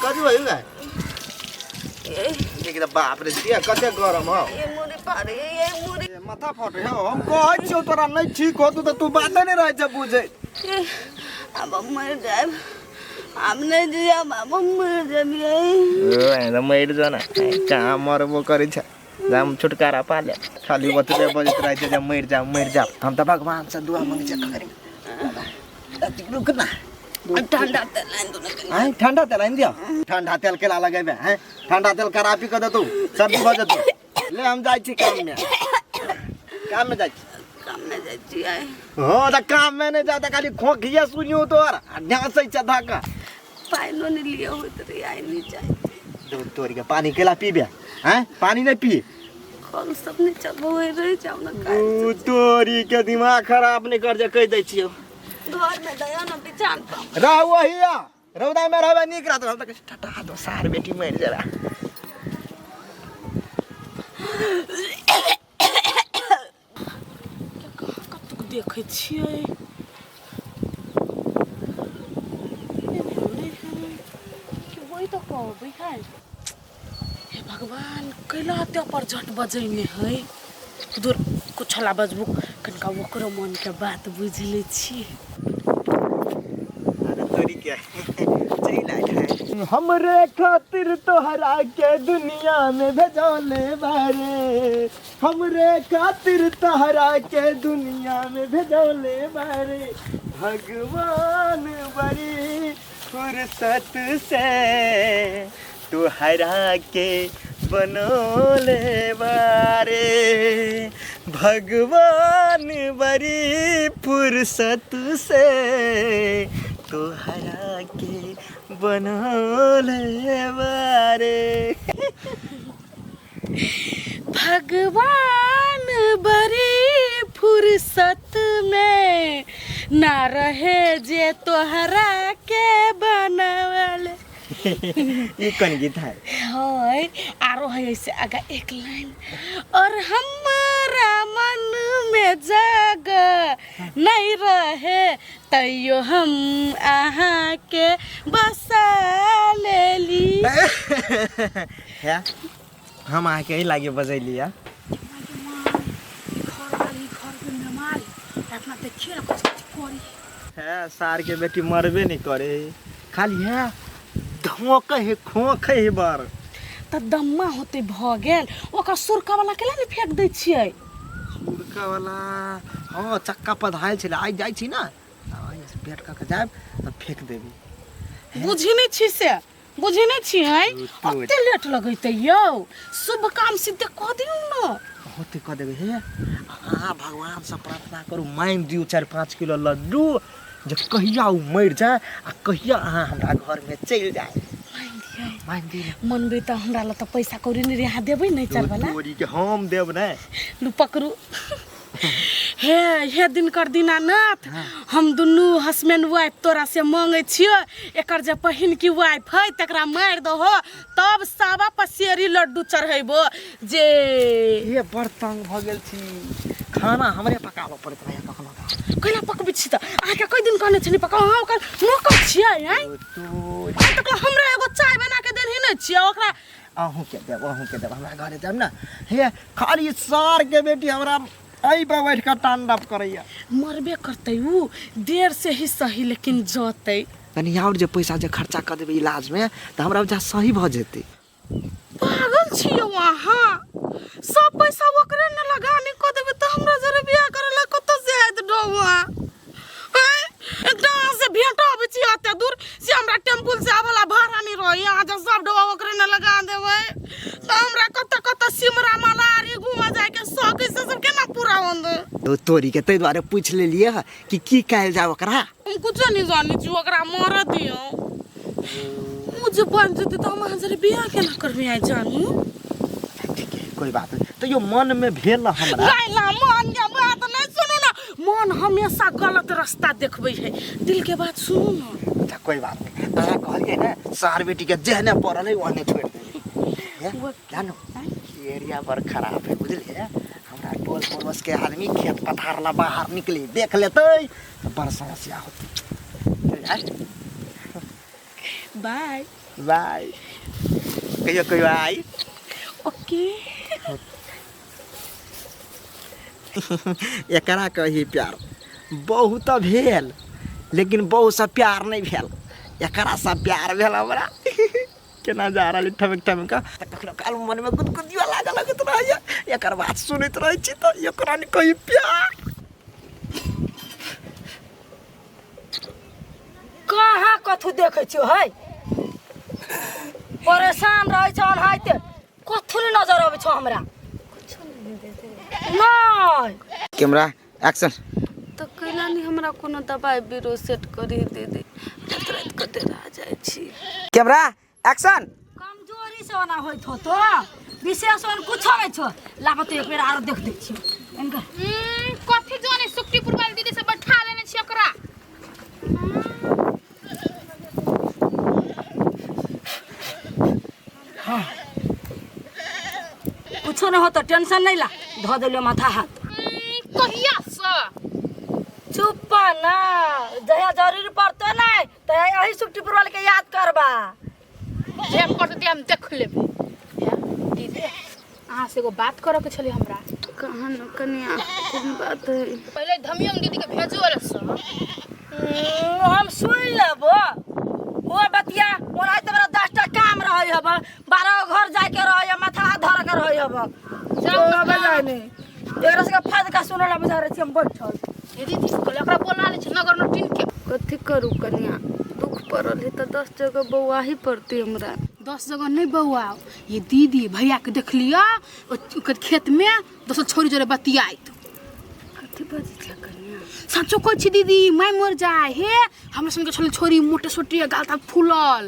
कथी भयो गाय देख त बाप रे दिया कते गरम हो। ये मुरी पारे ये मुरी। ए, माथा फटे हो। हम कहै छियौ तोरा नहीं ठीक हो तू त तू बाते नहीं रहै छै बुझै। ये, अब हम मर जाए, अब नहीं जियब, अब हम मर जाबियै। ओ मरि जो न, कहाँ मरबो करै छै, हम छुटकारा पा ले। खाली ओतबे बजैत रहै छै जे मरि जा मरि जा। हम तऽ भगवान से दुआ मंगै छियै ककरी रुक ना। ठंडा तेल आनि दू ने कनी। आँय, ठंडा तेल आनि दिअ? ठंडा तेल केला लगेबे? हैं, ठंडा तेल खराबी कऽ देतौ, सर्दी भऽ जेतौ। ले, हम जाइ छी काममे, काममे जाइ छी। काममे जाइ छियै? हँ, तऽ काममे नहि जाउ तऽ खाली खोखिए सुनियौ तोहर आ ढाँसै छै धक्का। पानिओ नहि लिअ होइत रहै, आइ नहि जाइ। दूध तोड़ि के पानी केला पीबे? हैं, पानी नहि पी? कल सब नहि चलबै रहै, जाउ ने काज। दूध तोड़ी के दिमाग खराब नहि कर जे कहि दै छियौ। घर में दया न बिछान पर। रह वही आ, रौदा में रहबे नीक रहत। हम तऽ कहै छी, टटा दो सार बेटी मरि जेबे। कतुक देखै छियै वही तऽ कहबै है। हे भगवान, कैला एते पर झट बजैने है? दूर कुछला बजबू, कनिका ओकरो मनके बात बुझि लै छियै। अरे तोरी के चलि आयल है। हमरे खातिर तोहरा के दुनिया में भेजौले बारे, हमरे खातिर तोहरा के दुनिया में भेजौले बारे भगवान, बड़ी फुर्सत से तोहरा के बनौले बारे, भगवान बड़ी फुर्सत से तोहरा के बनौले बारे। भगवान बड़ी फुर्सत में ना रहे जे तोहरा के बनवल। ई कोन गीत है? है आरो है ऐसे आगा एक लाइन और, हमारा मन में जग नहीं रहे तैयो हम अहाँ के बसा लेली। है, हम अहाँके एहि लागे बजैली है। अपना देखियो ना कुछ कुछ करी है। सार के बेटी मरबे नहीं करे, खाली है धोके है, खोके है बर। तऽ दम्मा होते भऽ गेल, ओकर सुरका वाला केला ने फेंक दै छियै? सुरका वाला हँ, चक्का पधायल छलै। आइ जाइ छी ने, आइ से भेंट कऽ के जायब तऽ फेंक देबी। बुझी नहि छी से, बुझी नहि छी है। अते लेट लगैते यौ, शुभ काम सिद्ध कऽ दियौ ने। होते कऽ देबै। हे, अहाँ भगवानसँ प्रार्थना करू, मानि दियौ 4-5 किलो लड्डू जे कहिया ओ मरि जाय आ कहिया अहाँ हमरा घरमे चलि जाय। मानि दियै? मानि दियौ। मनबै तऽ हमरा लग तऽ पैसा कौड़ी नहि रहै, अहाँ देबै नहि चार वाला? तोरी के, हम देब ने। लू पकड़ू। हे हे दिनकर दीनानाथ, हम दुनू हस्बैंड वाइफ तोरा से मांगै छियो, एकर जे पहिन की वाइफ है तकरा मारि दहो, तब सावा पसेरी लड्डू चढ़ेबो जे। हे, बड़ तंग भऽ गेल छी, खाना हमरे पकाबऽ पड़ैत रहैए कखनो काल। कैला पकबै छी तऽ? अहाँके कई दिन कहने छली पकाउ, अहाँ ओकर नौकर छियै? आँय, तोरी। आइ तक हमरा एगो चाय बना के देनहे नहि छियै ओकरा। अहूँके देब, अहूँके देब, हमरा घरे जायब ने। हे, खाली सारके बेटी हमरा एहि पर बैठ कऽ तांडव करैया। मरबे करतै उ, देर से ही सही लेकिन जतै। कनि आओर जे पैसा जे खर्चा कऽ देबै इलाजमे तऽ हमरा बुझा सही भऽ जेतै। पागल छी यौ अहाँ, सब पैसा ओकरे ने लगानी कऽ देबै तऽ हमरा जरे बियाह करै लए कतऽ से आयत डौआ? आँय, एकटा अहाँ से भेंट अबै छी एते दूर से, हमरा टेम्पुल से आबऽ ला भाड़ा नहि रहैया, अहाँ जब सब डौआ ओकरे ने लगा देबै तऽ हमरा कतऽ कतऽ सिमरा मलारी घूमऽ जायके शौक है, से सब केना पूरा होतै? तो तोरी के ताहि दुआरे पूछि लेलियै हँ कि की कयल जाय ओकरा। हम कुछो नहीं जानै छी, ओकरा मरऽ दियौ। ओ जे बनि जेतै तऽ हम अहाँ जरे बियाह केना करबै आइ जानू? ठीक है, कोई बात नहीं। तैयो मन में भेल हमरा। लाइला, मन के बात नहीं सुनू ना, मन हमेशा गलत रास्ता देखबै है, दिल के बात सुनू ना। अच्छा, कोई बात नहीं। अहाँ कहलियै ने सार बेटी के जेहने पड़ल है ओहने छोड़ि देबै। हे, जानू, ई एरिया बड़ खराब है, बुझलियै? हमरा टोल पड़ोस के आदमी खेत पथार ला बाहर निकली देख लेतै तऽ बड़ समस्या होतै। बाय। बाय, कहियो कहियो आई। ओके। एकरा कही प्यार बहुत भेल, लेकिन बहुत से प्यार नहीं भेल, एकरा से प्यार भेल हमरा। केना जा रहल ठमक ठमक तऽ कखनो काल मनमे गुदगुदियो लागऽ लगैत रहैए, एकर बात सुनैत रहै छी तऽ एकरा नहि कही प्यार। कहाँ कथू देखै छियो है, परेशान रहै छौ ओनाहिते, कथू नहि नजर अबै छौ हमरा। नहि। Camera action. तऽ कैला नहि हमरा कोनो दबाइ बीरो सेट करी दीदी, राति राति कऽ डेरा जाइ छी। Camera action. कमजोरी से ओना होइत होतो, विशेष ओहन कुछो नहि छौ। लाबऽ तऽ एक बेर आरो देख दै छियौ इनकर। कथी जाने सुखटीपुर वाली दीदी से बैठा लेने छी ओकरा। कुछो नहि होतो, टेंशन नहि ला, धऽ देलियौ माथा हाथ। कहिया से? चुप ना, जहिया जरूरी पड़तो नहि तऽ एही सुखटीपुर वाले के याद करबा। जे पड़तै हम देख लेबै। दीदी, अहाँ से एगो बात करऽ के छलै हमरा। कहाँ न कनिया, कोन बात है? पहिले धमियम दीदी के भेजू वाला से। हम सुन लेबो ओ बतिया। ओना तऽ हमरा 10टा काम रहै हब, 12 घर जाके रहै है, माथा हाथ धर के रहै हब। जाउ। बजाय नहि एकरा सबके फायदा सुनऽ ला बुझा रहै छी हम बैठल। हे दीदी, कहले ओकरा बोला ले छै नगर नटीन के। कथी करू कनिया, दुख पड़ल है तऽ 10 जगह बौआही पड़तै हमरा। 10 जगह नहीं बौआओ ये दीदी, भैया के देख लिया ओकर खेत में दोसर छोरी जोरे बतियाइत। कथी बजै छै कनिया? सचो कहै छी दीदी, मैं मर जाए। हे, हमरा संगे छलै छोरी मोटे सोटी गाल ताल फूलल।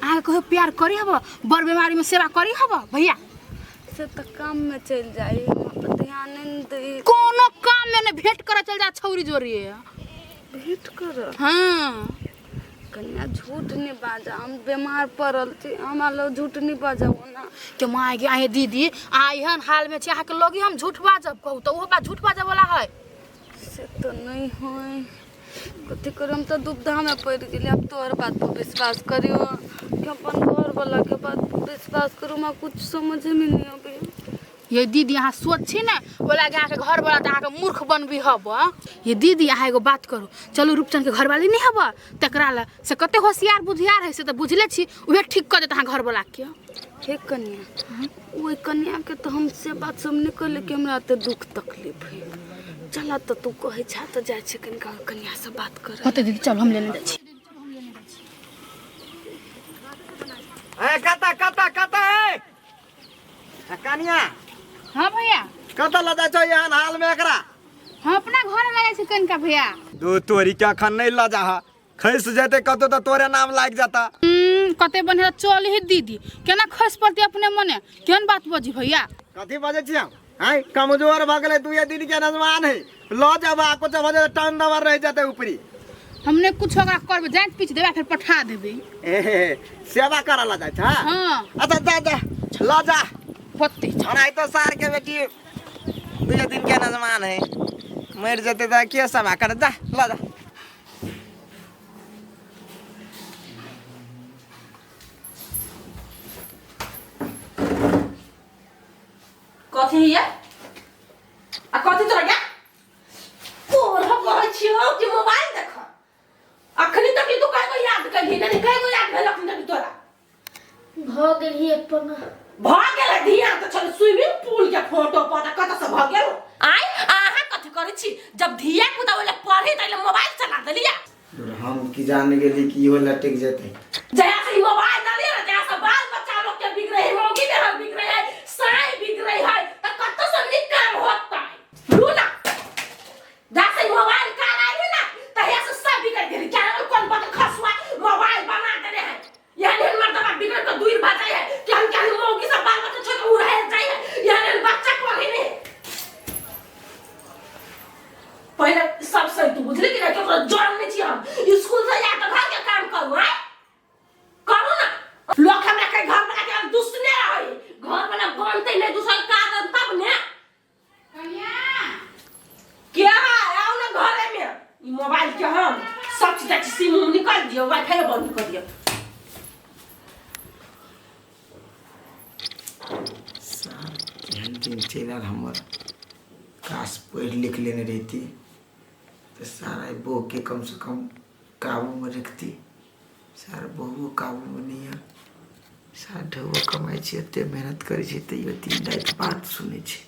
अहाँके कहियो प्यार करी हब, बड़ बीमारी में सेवा करी हब भैया? से तऽ काम में चलि जाइ, हमरा पर ध्यान नहि दै। कोनो काम में नहीं, भेंट करे चल जा छौरी जोरे। भेंट कर? हाँ। कनिया, झूठ नहीं बाजा, हम बीमार पड़ल छी, हमरा लग झूठ नहीं बाजा ओना। के माय गे, आहे दीदी, अहाँ एहन हाल में छी, अहाँके लगी हम झूठ बाजब? कहू तऽ ओहो बात झूठ बाजब वाला है? से तऽ नहीं होय, कथी करू, हम तऽ दुविधा में पड़ि गेली। आब तोहर बात पर विश्वास करियो कि अपन घर वाला के बात पर विश्वास करू, हमरा कुछ समझे में नहीं अबै। ये दीदी, अहाँ सोच छी ने ओहि लागे अहाँके घर वाला तऽ अहाँके मूर्ख बनबी हब। ये दीदी, अहाँ एगो बात करू, चलू रूपचंद के घरवाली नहीं हब तकरा लए से कते होशियार बुधियार है से तऽ बुझले छी, उहे ठीक कऽ देत अहाँ घरवाला के। हे कनिया, ओहि कनिया के तऽ हम से बात सब नहीं कहले कि हमरा एते दुख तकलीफ है। चल तऽ तू कहै छा तऽ जाइ छी कनिका कनिया से बात कर। होते दीदी, चल हम लेने जाइ छी। ए कता कता कता है कनिया? हाँ भैया। कतऽ लऽ जाइ छौ एहन हाल में एकरा? हम अपना घर लऽ जाइ छी कनिका भैया। दू तोरी के अखन नहीं लऽ जाह, खसि जेतै कतौ तऽ तोरे नाम लागि जेता। कते बढ़िया चल ही दीदी, केना खसि पड़तै अपने मने? केहन बात बजी भैया? कथी बजै छी हम? आँय, कमजोर भऽ गेलै, 2 दिन के नजवान है, लऽ जाब आ कुछ भऽ जेतै टन दबर रहि जेतै ऊपरी। हमने कुछ ओकरा करबै, जाइत पीछ देबै, फेर पठा देबै। ए सेवा करऽ लऽ जाइ छ? हाँ। अच्छा जा जा, लऽ जा। होतै। ओनाहि तो सार के बेटी 2 दिन के नजवान है, मरि जेतै तऽ के सेवा करत? जा लऽ जा। कथी हिया आ कथी तोरा गे? तोरा कहै छियौ कि मोबाइल देख, अखनी तक तू कएगो याद कयलही नहि, कएगो याद भेल अखनी तक तोरा? भऽ गेल ही अपन। भऽ गेल धिया तऽ छल स्विमिंग पूल के फोटो पर तऽ कतऽ से भऽ गेल? आइ अहाँ कथी करै छी? जब धिया पुता ओले पढ़े तैले मोबाइल चला देलिया। हम की जान गेली कि इहो लटक जेतै। जहिया से ई मोबाइल देलियै ने तहिया से बाल बच्चा लोग के बिगड़े है, मौगी में हम बिगड़े है, साई बिगड़े है, तऽ कतऽ से नीक काम होतै? लू ना, जहाँ से ई मोबाइल कार आइले ना तहिया से सब बिगड़ गेलै। क्या कोन बदल खसुआ मोबाइल बना देने है, एहन एहन मर्दबा बिगड़ के दूर भऽ जाइ है, केहन केहन मौगी सब बाल बच्चा छोड़ के उड़ायल जाइ है, एहन एहन बच्चा पढ़े नहीं। पहिले सब सही तू बुझली कि नहीं? केकरो जन नहीं छी हम, स्कूल से जा के घर के काम करू। आय बंद कऽ दिअ। सार केहन दिन चलि आयल हमर। काश पढ़ि लिख लेने रहिती तऽ सारा ई बौहके कमसँ कम काबूमे रखती। सार बहुओ काबूमे नहि यऽ। सार ढौओ कमाइ छी, एते मेहनत करै छी, तैयो दिन राति बात सुनै छी।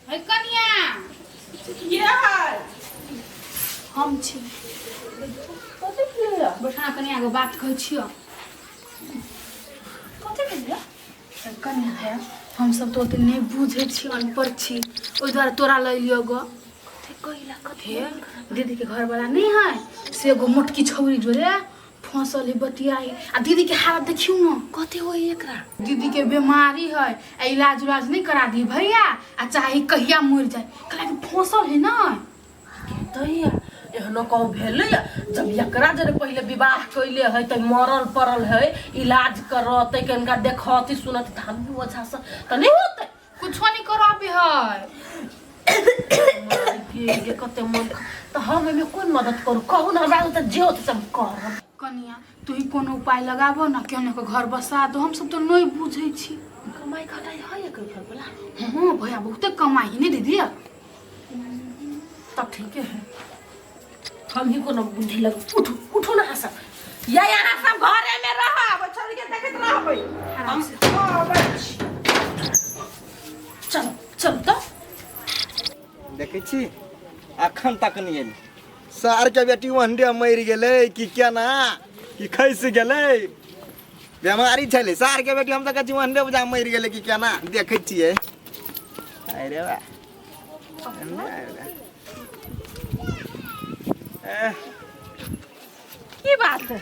है कनिया के है? हम छी। कथी भेलैया? बैठना कनिया, एगो बात कहै छियौ। कथी भेलैया? कनिया है, हमसब तऽ ओते नहि बुझै छी, अनपढ़ छी, ओहि दुआरे तोरा लऽ एलियौ गो। कथी कहिला? कथी? हे, दीदीके घरवाला नहि है, से एगो मोटकी छौरी जोड़े फंसल है, बतियाई, आ दीदी के हालत देखियौ न। कथी होई एकरा? दीदी के बीमारी है आ इलाज उलाज नहीं करा दी भैया, आ चाहे कहिया मर जाए, कहला कि फंसल है ना। तैया एहनो कहूँ भेलैया? जब एकरा जरे पहिले विवाह कैले है तऽ मरल पड़ल है, इलाज करतै, कनिका देखती सुनती तऽ हमही ओझा से तऽ नहि होतै? कुछो नहीं कराबे है। गे गे, कते मन तऽ हम एहिमे कोन मदद करू? कहू ने, हमरा तऽ जे होतै सब करब। कनिया, तू ही कोनो उपाय लगाबो ना, केहनो के घर बसा दो, हम सब तो नहीं बुझै छी। कमाइ खटाइ है एकर घरवला? हाँ भैया, बहुते कमाई है ने दीदी। तब ठीके है, हम ही कोनो बुद्धि लग। उठू, उठू ना अहाँ सब, या यहाँ सब घरे में रहब, छोड़ के देखैत रहबै। हम आबै छी। चलो चलो तऽ। देखै छी, अखन तक नहि एलै सारके बेटी। वनडे मरि गेलै कि केना कि खसि गेलै? बेमारी छलै सारके बेटी। हम तऽ कहै छी वनडे बुझा मरि गेलै कि केना, देखै छियै। अरे बा, की बात?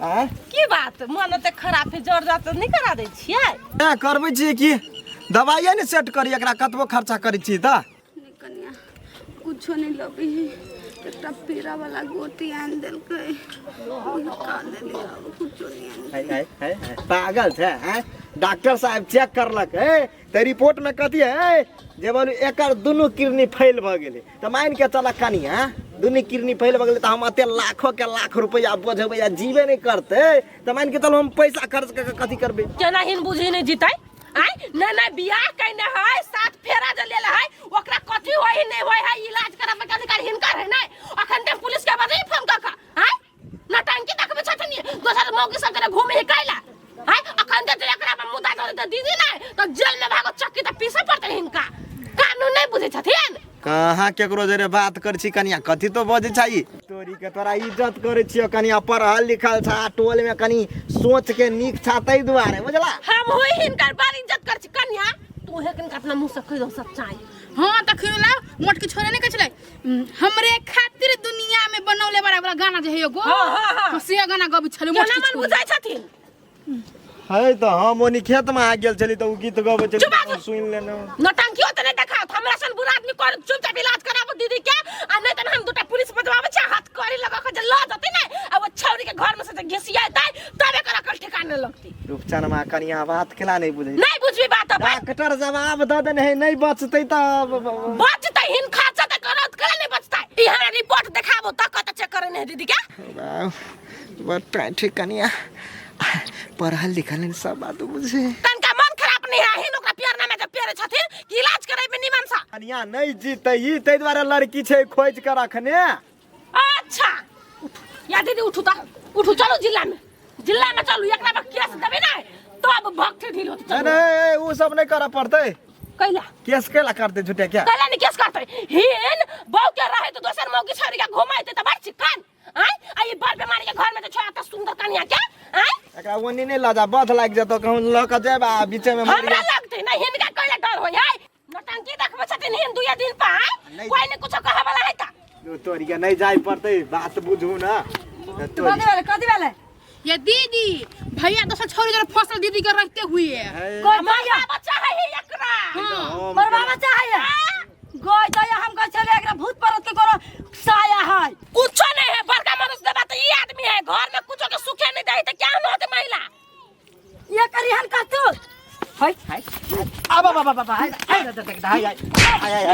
आँय? की बात, मन ओते खराब है? जर जात नहि करा दै छियै? ए, करबै छियै कि दवाइए ने सेट करी एकरा, कतबो खर्चा करै छी तऽ। नहीं कनिया, कुछो नहीं लबी है, एकटा पीरा वाला गोटी आनि देलकै, ओही खा लेली, आब कुछो नहीं आनि। है, है, है, है, पागल छै हैं? डॉक्टर साहब चेक करलक है तऽ रिपोर्ट में कथी है जे बोलू एकर दुनू किडनी फेल भऽ गेलै। तऽ मान के चलऽ कनिया, दुनू किडनी फेल भऽ गेलै तऽ हम एते लाखो के लाख रुपैआ बोझबै आ जीबे नहि करतै तऽ मान के चलू हम पैसा खर्च कऽ के कथी करबै? केना हिन बुझी नहि जीतै? आय नहीं नहीं, बियाह कैने है, सात फेरा जे लेल है, ओकरा कथी होई नहीं होई है, इलाज कराबे के अधिकार हिनकर है नहीं? अखन ते पुलिस के बजे फोन क क आय नटंकी देखबे छथिन, दोसर मौगी सब जरे घूमे है कैला आय। अखन ते एकरा पर मुद्दा धरे त दीदी नहीं तो जेल में भागो, चक्की त पीसे पड़ते हिनका। कानून नहीं बुझे छथिन। कहाँ केकरो जरे बात कर छी कनिया? कथी तो बजै छै तोरी के? तोरा इज्जत करै छियो कनिया, पढ़ल लिखल छा, टोल में कनी सोच के नीक छा, ताहि दुआरे बुझला। हम होई हिनकर बड़ इज्जत कर छी। कन्या, तू हे किनका अपना मुंह से कह दो सच्चाई। हाँ तऽ खिलो मोटकी छोड़े नहीं कहै छलै, हमरे खातिर दुनिया में बनौले बड़ा बड़ा गाना जे है एगो। हाँ, हाँ, हाँ। से गाना गबै छलै केना मोटकी मन छोरी। बुझै छथिन? है तऽ हम ओनी खेत में आ गेल छली तऽ उ गीत गबै छली। चुप हम सुनि लेलहुँ। नौटंकियो तऽ नहि देखाओ हमरा सन बुरा आदमी। कर चुपचाप इलाज कराबो दीदी के, आ नहीं तऽ हम दूटा पुलिस बजवाबै छी, हाथ कड़ी लगा के जे लऽ जेतै ने आ वो छौरी के घर में से जे घिसियेतै तब एकर अकल ठिकाने लगतै। रूपचनमा कनिया, बात केला नहि बुझै? नहीं बुझबी बात अब। डॉक्टर जवाब दऽ देने है, नहि बचतै तऽ। बचतै, हिन खर्चा तऽ करत, केला नहि बचतै? ई हमरा रिपोर्ट देखाबो तऽ कतऽ चेक करे ने दीदी के। बड़ ठीक कनिया, पढ़ल लिखल है, सब बात बुझे। तनका मन खराब नहीं है हिन ओकरा प्यार नामे जे प्यारे छथिन कि इलाज करेबे निमन सा। कनिया, नहि जीतै ई, ताहि दुआरे लड़की छै खोजि कऽ रखने। अच्छा उठू या दीदी, उठू तऽ उठू, चलू जिला में, जिला में चलू, एकरा पर केस देबै ने तब भक्त ढील होतै। नहि चलू। नहि, ओ सब नहि करऽ पड़तै। कैला? केस कैला करतै झूठे क्या? कैला नहीं केस करतै? हिन बहू के रहे तो दोसर मौगी छोड़ी के घुमाइते तऽ बड़ चिकन आय, आ ई बड़ बीमारी के घर में तो छोड़ा त सुंदर कन्या के आय। एकरा ओनी नहि लऽ जा, बध लागि जेतौ, कहूँ लऽ कऽ जायब आ बीचे में मरि हमरा जायब। लगतै नहीं, हिनका कैला डर होय है? नौटंकी देखबै छथिन हिन दुइये दिन पर आय। नहि। कोई ने कुछो कहै वाला है त तोरी के नहि जाय पड़तै, बात बुझू ना तोरी। कथी भेलै? कथी भेलै? ये दीदी, भैया दोसर छोरी जरे फसल दीदी के रहते हुए। कोई मरवा बच्चा है ही एकरा। हाँ। मरवा बच्चा है गई तो हम कहै छलै एकरा भूत परत के कोनो साया है। कुछो नहीं है, बड़का मनुष्य देबा तो ई आदमी है, घर में कुछो के सुखे नहीं दे त क्या होते महिला? ये करिहन कतु हाय हाय, आब आब आब आब, हाय हाय हाय हाय हाय हाय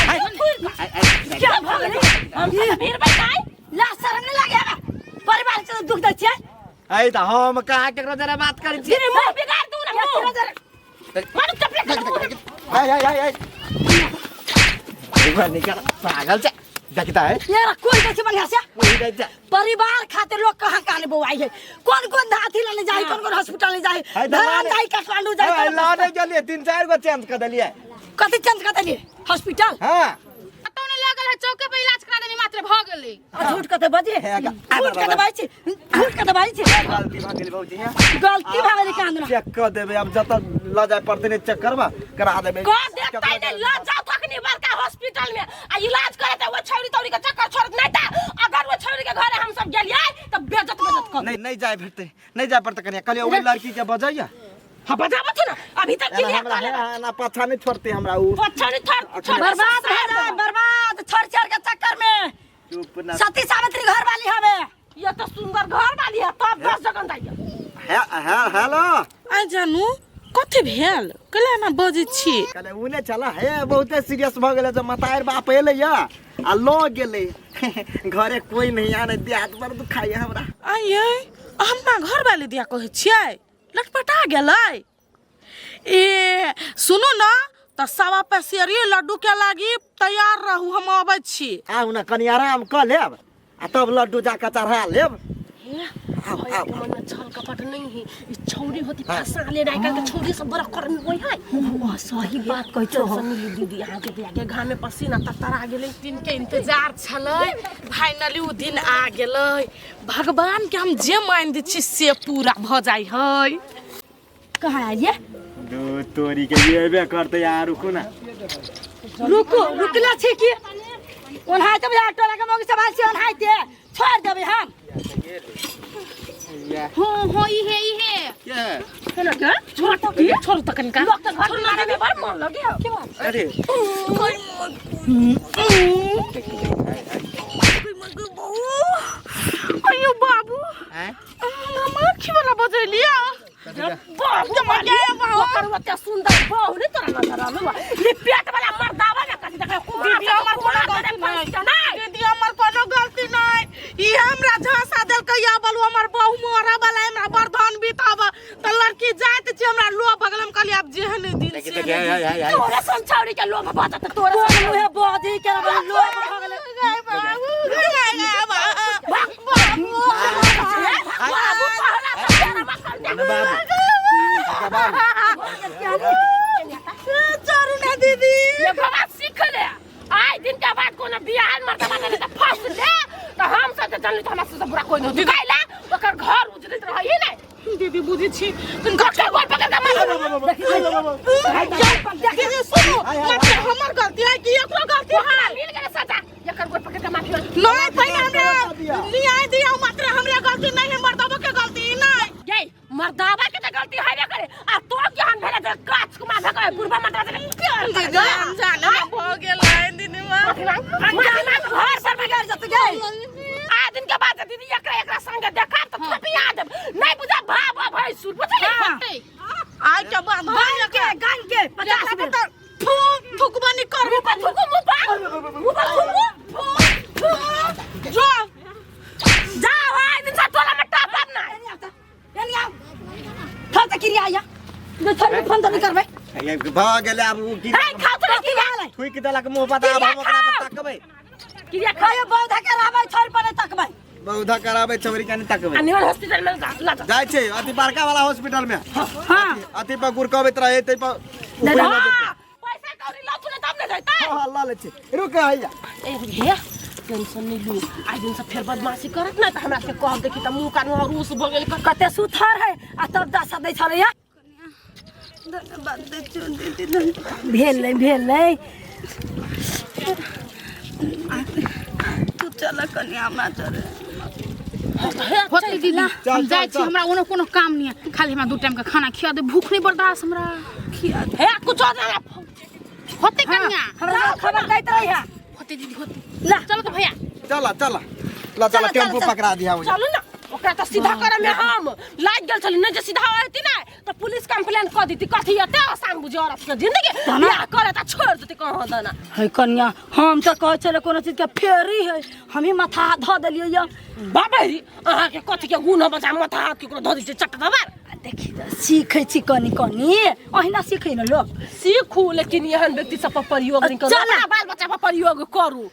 हाय। क्या भऽ गेलै? हम सब भीड़ बैठाई ला, शरम नहीं लागे हमे? परिवार से दुख दै छियै। ऐ त हम कहाँ केकरो जरा बात करै छियै। दीदी मुंह बिगाड़ दू ना मुंह। मारू चपले के मुंह में। ऐ ऐ ऐ ऐ एक निकल पागल छै देखता है। ये कोई दै छै बढ़िया से। वही दै छै। परिवार खातिर लोग कहाँ कहाँ बौआई है, कौन कौन हाथी लेने जाई, कौन कौन हॉस्पिटल ले जाई, है, धरान जाई, काठमांडू जाई। ऐ ला नहीं गेलियै, 3-4 गो चेंज कर देलियै। कथी चेंज कर देलियै? हॉस्पिटल। हां कतौ नहि लागल है, चौके पर इलाज करा देनी मात्र भ गेलै। आ झूठ कते बजे, हे गा- झूठ कते बाजै छी, झूठ कते बाजै छी। गलती भऽ गेल भौजी। हैं गलती भऽ गेलै कान। चेक कर देबै, अब जतऽ लऽ जाय पड़तै ने चेक करबा करा देबै। कह देखतै ने ल जाओ तखनी बड़का हॉस्पिटल में आ इलाज करे त वो छौरी तौरी के चक्कर छोड़त नहीं त अगर वो छौरी के घरे हम सब गेलियै त बेइज्जत बेइज्जत कर। नहीं नहीं जाय भेटतै, नहीं जाय पड़तै कनिया। कहलियै ओहि लड़की के बजैया। हां बजाबत ना अभी तक एना क्लियर हमरा कर ले। हे ना पाछा नहीं छोड़ते हमरा उ। पछा नहीं छोड़ छोड़। बर्बाद भऽ जाए, बर्बाद छोड़ छोड़ के चक्कर में। चुप ना। सती सावित्री घर वाली हवे। ये तो सुंदर घर वाली है तब 10 जगन जाइए। हे हे हेलो। आ जानू कथी भेल कले ना बजै छी? कहले उ ने चला हे बहुते सीरियस भऽ गेलै जब मतार बाप एलै या आ लऽ गेलै, घरे कोई नहीं आने देहात पर दुखाइए हमरा। आइए हमरा घर वाली दिया कहै छियै लटपटा गेलै। ए सुनू न तऽ सवा पसेरी लड्डू के लागी तैयार रहू, हम अबै छी। आउ ने कनि आराम कऽ लेब आ तब लड्डू जाकऽ चढ़ा लेब। आउ आउ। मन में छल कपट नहीं है, ई छौरी होती फंसा ले। आइ काल्हि के छौरी सब बड़ा कर्मी होय है। ओ सही बात कहै छौ। टेंशन नहीं ली दीदी, अहाँ के बियाह के घाम में पसीना तड़तड़ा गेलै। दिन के इंतजार छलै, फाइनली उ दिन आ गेलै। भगवान के हम जे मान दै छी से पूरा भऽ जाइ है। कहाँ आइए? दू तोरी के एबे करतै यार, रुकू ना। रुकू, रुकले छी की? ओनाहिते बुझा टोला के मौगी सब आयल छी, ओनाहिते छोड़ देबै हम। हो हो इहे इहे। छोड़ छोड़ त कनिका लोग त घर में मारे में बड़ मन लगे। अरे अयो बाबू, हमरा माखी वाला बजेलिया। बाबू मारे ओकर ओते सुंदर बहू ने तोरा नजर आवे ले पेट वाला मर्दावा ने कथि देखै कुमार। दीदी हमर कोनो गलती नहीं, दीदी हमर कोनो गलती नहीं। ई हमरा झांसा देलकै या बलु हमर बहू मोरा वाला हमरा बरधन बीताब त लड़की जाइत छी हमरा लोभ भगल। हम कहलियै आब जेहन दिन देखी से देखी हाय हाय हाय। तोरा सन छौरी के लोभ बचत तोरा तोर सन मुहे बजी के लोभ भऽ गेलै। बाबू पहला से तेरा मकर दे। बाबू बाबू। चोरू ना दीदी, एगो बात सीख ले, आइ दिन के बाद कोनो बियाह मर्दबा ने त फंस ले त हम सब त जानली त हमरा से बुरा कोई नहीं काइला ओकर घर उजड़ैत रहै नै। दीदी बुझै छी। ककर गोड़ पकड़ के मार। दीदी सुनू, मतलब हमर गलती है कि एकरो गलती है? मिल गेलै सजा, एकर गोड़ पकड़ के माफी मांग। नहीं, पहले हमरा न्याय दिया। मात्र हमरा गलती नहीं है, मर्दबो के गलती नहीं। गई मर्दावा के त गलती हेबे करे आ तो ज्ञान भेले त गाछ के माथा के बुढ़बा मर्दावा के प्यार दीदी हम जाने में भ गेलै दीदी मां। माफी मांग, माफी मांग, घर पर बिगड़ जत गई। आ दिन के बाद दीदी एकरा एकरा संगे देखा त थपिया देब नहीं बुझा भाव भाई सुर बुझली। आइ के बाद गान के गान के 50 बेर थू थुकबनी करबो। मुँह पर थूकू, मुँह पर, मुँह पर थूकू। थू जो जाओ आइ दिन से टोला में टपब ना। एनी आउ, थर त क्रिया आया जे थर में फोन त नहीं करबै। ये भऽ गेलै आब उ की हे खाउ तो की भेलै? थुकि देलक मुँह पर तऽ आब हम ओकरा पर तकबै? क्रिया खाओ। खायो बौधा के रहबै, छोड़ पर नहीं तकबै। बौधा कराबै छौरी के नहि तकबै। आ निमन हॉस्पिटल में ला जा। जाइ छै अथी बड़का वाला हॉस्पिटल में। हां अथी पर गुड़कबैत रहै तै पर उपरि लऽ जेतै। पैसा कौड़ी लौथु ने तब ने जैतै। हँ, लऽ लै छी, रुक हैया। ए हे टेंशन नहीं लू, आज दिन से फेर बदमाशी करत ना त हमरा के कह देखी त मुंह कान रूस भ गेल। कते सुथर है आ तब दशा दै छलै या। धन्यवाद दै छियौ दीदी, धन्यवाद। भेल नहीं, भेल नहीं। तू चल कनिया हमरा चले। होतै दीदी, हम चल, जाइ छी। चल। हमरा ओनो कोनो काम नहीं है, खाली हमरा दू टाइम के खाना खिया दे, भूख नहीं बर्दाश्त हमरा। खिया दे। हे कुछ ना होतै कनिया। हमरा खबर दैत रही है। होतै दीदी, होतै। ला। चलो तो भैया। चल चल ल चल। चल, टेम्पू चल। पकड़ा दिया। चलू ना। ओकरा तऽ सीधा करे में हम लागि गेल छली नहि जे सीधा होती ने तऽ पुलिस कंप्लेन कऽ देती कथी एते आसान बुझे औरत के जिंदगी बियाह करे तऽ छोड़ देती कहाँ दना है कनिया हम तऽ कहै छलै कोनो चीजके फेरी है हमही माथा हाथ धऽ देलियै यऽ बाबा रे अहाँके कथी के गुण बचा माथा हाथ केकरो धऽ दै छै चट दबार आ देखी तऽ सीखै छी कनी कनी अहिना सीखै ने लोक सीखू लेकिन एहन व्यक्ति सब पर प्रयोग नहि करू चल। अपना बाल बच्चा पर प्रयोग करू।